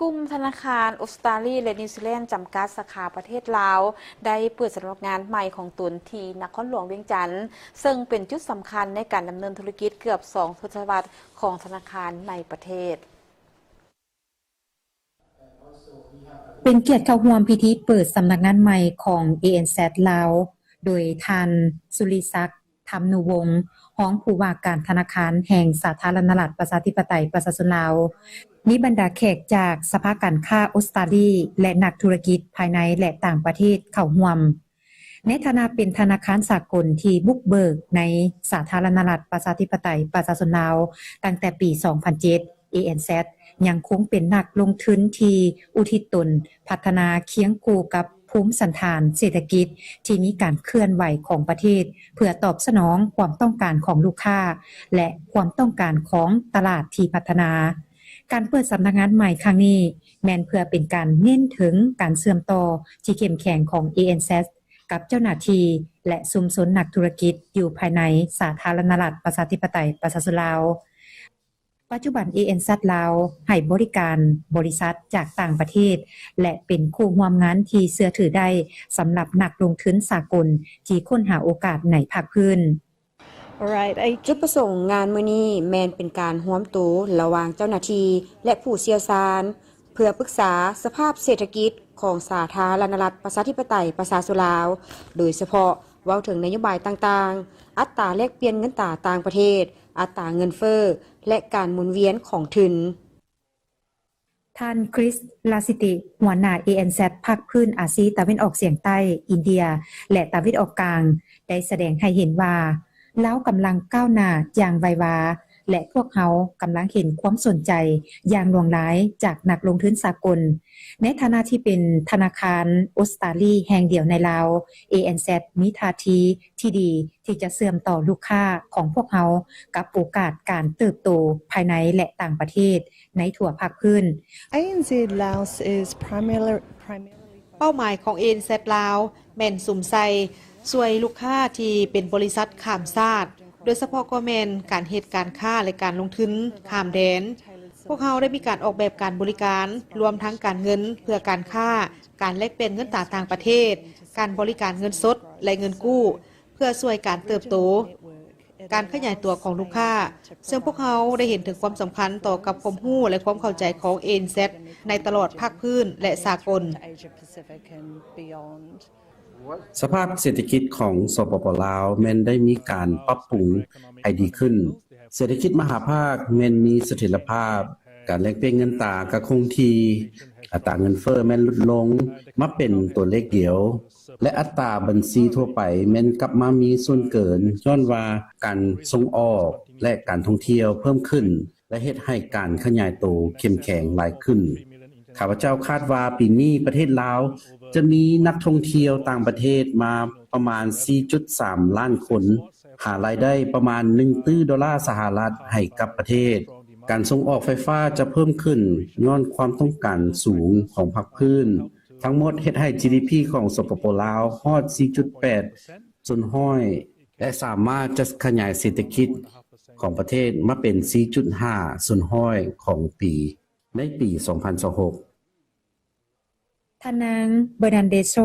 ກຸ່ມທະນາຄານອົດສະຕາລີ ແລະ ນິວຊີແລນ ຈຳກັດ ສາຂາປະເທດລາວ ໄດ້ເປີດສຳນັກງານໃໝ່ຂອງຕົນທີ່ນະຄອນຫຼວງວຽງຈັນ, ເຊິ່ງເປັນຈຸດສຳຄັນໃນການດຳເນີນທຸລະກິດເກືອບສອງທົດສະວັດຂອງທະນາຄານໃນປະເທດ. ເປັນກຽດເຂົ້າຮ່ວມພິທີເປີດສຳນັກງານໃໝ່ຂອງ ເອເອັນແຊັດ ລາວ ໂດຍທ່ານ ສຸລິສັກ ທຳນູວົງ ຮອງຜູ້ວ່າການທະນາຄານແຫ່ງສາທາລະນະລັດ ປະຊາທິປະໄຕ ປະຊາຊົນລາວ, ມີບັນດາແຂກຈາກສະພາການຄ້າອົດສະຕາລີ ແລະ ນັກທຸລະກິດພາຍໃນ ແລະ ຕ່າງປະເທດເຂົ້າຮ່ວມ. ໃນຖານະເປັນທະນາຄານສາກົນທີ່ບຸກເບີກໃນສາທາລະນະລັດ ປະຊາທິປະໄຕ ປະຊາຊົນລາວ ຕັ້ງແຕ່ປີສອງພັນເຈັດ, ເອເອັນແຊັດ ຍັງຄົງເປັນນັກລົງທຶນທີ່ອຸທິດຕົນພັດທະນາຄຽງຄູ່ກັບພູມສັນຖານເສດຖະກິດທີ່ມີການເຄື່ອນໄຫວຂອງປະເທດ ເພື່ອຕອບສະໜອງຄວາມຕ້ອງການຂອງລູກຄ້າ ແລະ ຄວາມຕ້ອງການຂອງຕະຫຼາດທີ່ພັດທະນາ. ການເປີດສຳນັກງານໃໝ່ຄັ້ງນີ້ ແມ່ນເພື່ອເປັນການເນັ້ນເຖິງການເຊື່ອມຕໍ່ທີ່ເຂັ້ມແຂງຂອງ ເອເອັນແຊັດ ກັບເຈົ້າໜ້າທີ່ ແລະ ຊຸມຊົນນັກທຸລະກິດຢູ່ພາຍໃນສາທາລະນະລັດ ປະຊາທິປະໄຕ ປະຊາຊົນລາວ. ປັດຈຸບັນ ເອເອັນແຊັດ ລາວ ໃຫ້ບໍລິການບໍລິສັດຈາກຕ່າງປະເທດ ແລະ ເປັນຄູ່ຮ່ວມງານທີ່ເຊື່ອຖືໄດ້ສຳລັບນັກລົງທຶນສາກົນທີ່ຄົ້ນຫາໂອກາດໃນພາກພື້ນ. ຈຸດປະສົງງານມື້ນີ້ແມ່ນເປັນການຮວມໂຕລະຫວ່າງເຈົ້າໜ້າທີ່ ແລະ ຜູ້ຊ່ຽວຊານ ເພື່ອປຶກສາສະພາບເສດຖະກິດຂອງສາທາລະນະລັດ ປະຊາທິປະໄຕ ປະຊາຊົນລາວ, ໂດຍສະເພາະເວົ້າເຖິງນະໂຍບາຍຕ່າງໆ, ອັດຕາແລກປ່ຽນເງິນຕາຕ່າງປະເທດ, ອັດຕາເງິນເຟີ້ ແລະ ການໝູນວຽນຂອງທຶນ. ທ່ານ Chris Lassity ຫົວໜ້າ ເອເອັນແຊັດ ພາກພື້ນອາຊີຕາເວັນອອກສຽງໃຕ້, ອິນເດຍ ແລະ ຕາເວັນອອກກາງ ໄດ້ສະແດງໃຫ້ເຫັນວ່າ ລາວກຳລັງກ້າວໜ້າຢ່າງໄວວາ ແລະ ພວກເຮົາກຳລັງເຫັນຄວາມສົນໃຈຢ່າງຫຼວງຫຼາຍຈາກນັກລົງທຶນສາກົນ. ໃນຖານະທີ່ເປັນທະນາຄານອົດສະຕາລີແຫ່ງດຽວໃນລາວ, ເອເອັນແຊັດ ມີທ່າທີທີ່ດີທີ່ຈະເຊື່ອມຕໍ່ລູກຄ້າຂອງພວກເຮົາກັບໂອກາດການເຕີບໂຕພາຍໃນ ແລະ ຕ່າງປະເທດໃນທົ່ວພາກພື້ນ. ເປົ້າໝາຍຂອງ ເອເອັນແຊັດ ລາວ ແມ່ນສຸມໃສ່ຊ່ວຍລູກຄ້າທີ່ເປັນບໍລິສັດຂ້າມຊາດ, ໂດຍສະເພາະກໍແມ່ນການເຮັດການຄ້າ ແລະ ການລົງທຶນຂ້າມແດນ. ພວກເຮົາໄດ້ມີການອອກແບບການບໍລິການ, ລວມທັງການເງິນເພື່ອການຄ້າ, ການແລກປ່ຽນເງິນຕາຕ່າງປະເທດ, ການບໍລິການເງິນສົດ ແລະ ເງິນກູ້ ເພື່ອຊ່ວຍການເຕີບໂຕ, ການຂະຫຍາຍຕົວຂອງລູກຄ້າ, ເຊິ່ງພວກເຮົາໄດ້ເຫັນເຖິງຄວາມສຳຄັນຕໍ່ກັບຄວາມຮູ້ ແລະ ຄວາມເຂົ້າໃຈຂອງ ເອເອັນແຊັດ ໃນຕະຫຼອດພາກພື້ນ ແລະ ສາກົນ. ສະພາບເສດຖະກິດຂອງ ສປປ ລາວ ແມ່ນໄດ້ມີການປັບປຸງໃຫ້ດີຂຶ້ນ. ເສດຖະກິດມະຫາພາກແມ່ນມີສະຖຽນລະພາບ, ການແລກປ່ຽນເງິນຕາກໍຄົງທີ່, ອັດຕາເງິນເຟີ້ແມ່ນຫຼຸດລົງມາເປັນຕົວເລກດຽວ ແລະ ອັດຕາບັນຊີທົ່ວໄປແມ່ນກັບມາມີສ່ວນເກີນ ຍ້ອນວ່າການສົ່ງອອກ ແລະ ການທ່ອງທ່ຽວເພີ່ມຂຶ້ນ ແລະ ເຮັດໃຫ້ການຂະຫຍາຍໂຕເຂັ້ມແຂງຫຼາຍຂຶ້ນ. ຂ້າພະເຈົ້າຄາດວ່າປີນີ້ປະເທດລາວຈະມີນັກທ່ອງທ່ຽວຕ່າງປະເທດມາປະມານສີ່ຈຸດສາມລ້ານຄົນ, ຫາລາຍໄດ້ປະມານໜຶ່ງຕື້ໂດລາສະຫະລັດໃຫ້ກັບປະເທດ. ການສົ່ງອອກໄຟຟ້າຈະເພີ່ມຂຶ້ນຍ້ອນຄວາມຕ້ອງການສູງຂອງພາກພື້ນ. ທັງໝົດເຮັດໃຫ້ ຈີດີພີ ຂອງ ສປປ ລາວ ຮອດສີ່ຈຸດແປດສ່ວນຮ້ອຍ ແລະ ສາມາດຈະຂະຫຍາຍເສດຖະກິດຂອງປະເທດມາເປັນສີ່ຈຸດຫ້າສ່ວນຮ້ອຍຂອງປີ ໃນປີສອງພັນຊາວຫົກ. ທ່ານນາງ ເບີນານເດໂຊ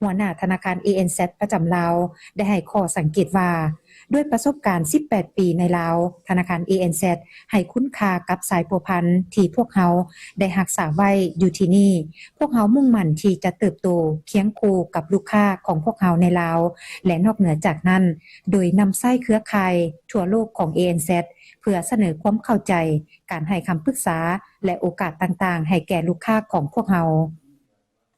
ຫົວໜ້າທະນາຄານ ເອເອັນແຊັດ ປະຈຳລາວ ໄດ້ໃຫ້ຂໍ້ສັງເກດວ່າ ດ້ວຍປະສົບການສິບແປດປີໃນລາວ, ທະນາຄານ ເອເອັນແຊັດ ໃຫ້ຄຸນຄ່າກັບສາຍພົວພັນທີ່ພວກເຮົາໄດ້ຮັກສາໄວ້ຢູ່ທີ່ນີ້. ພວກເຮົາມຸ່ງໝັ້ນທີ່ຈະເຕີບໂຕຄຽງຄູ່ກັບລູກຄ້າຂອງພວກເຮົາໃນລາວ ແລະ ນອກເໜືອຈາກນັ້ນ, ໂດຍນຳໃຊ້ເຄືອຂ່າຍທົ່ວໂລກຂອງ ເອເອັນແຊັດ ເພື່ອສະເໜີຄວາມເຂົ້າໃຈ, ການໃຫ້ຄຳປຶກສາ ແລະ ໂອກາດຕ່າງໆໃຫ້ແກ່ລູກຄ້າຂອງພວກເຮົາ.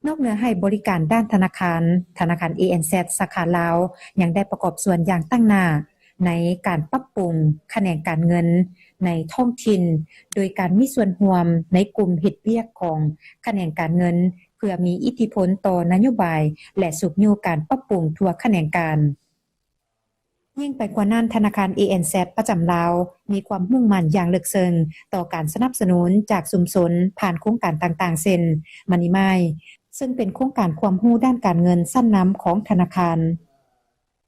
ນອກເໜືອໃຫ້ບໍລິການດ້ານທະນາຄານ, ທະນາຄານ ເອເອັນແຊັດ ສາຂາລາວ ຍັງໄດ້ປະກອບສ່ວນຢ່າງຕັ້ງໜ້າໃນການປັບປຸງຂະແໜງການເງິນໃນທ້ອງຖິ່ນ, ໂດຍການມີສ່ວນຮ່ວມໃນກຸ່ມເຮັດວຽກຂອງຂະແໜງການເງິນ ເພື່ອມີອິດທິພົນຕໍ່ນະໂຍບາຍ ແລະ ຊຸກຍູ້ການປັບປຸງທົ່ວຂະແໜງການ. ຍິ່ງໄປກວ່ານັ້ນ, ທະນາຄານ ເອເອັນແຊັດ ປະຈຳລາວ ມີຄວາມມຸ່ງໝັ້ນຢ່າງເລິກເຊິ່ງຕໍ່ການສະໜັບສະໜູນຈາກຊຸມຊົນຜ່ານໂຄງການຕ່າງໆ ເຊັ່ນ Money Mile ເຊິ່ງເປັນໂຄງການຄວາມຮູ້ດ້ານການເງິນຊັ້ນນຳຂອງທະນາຄານ.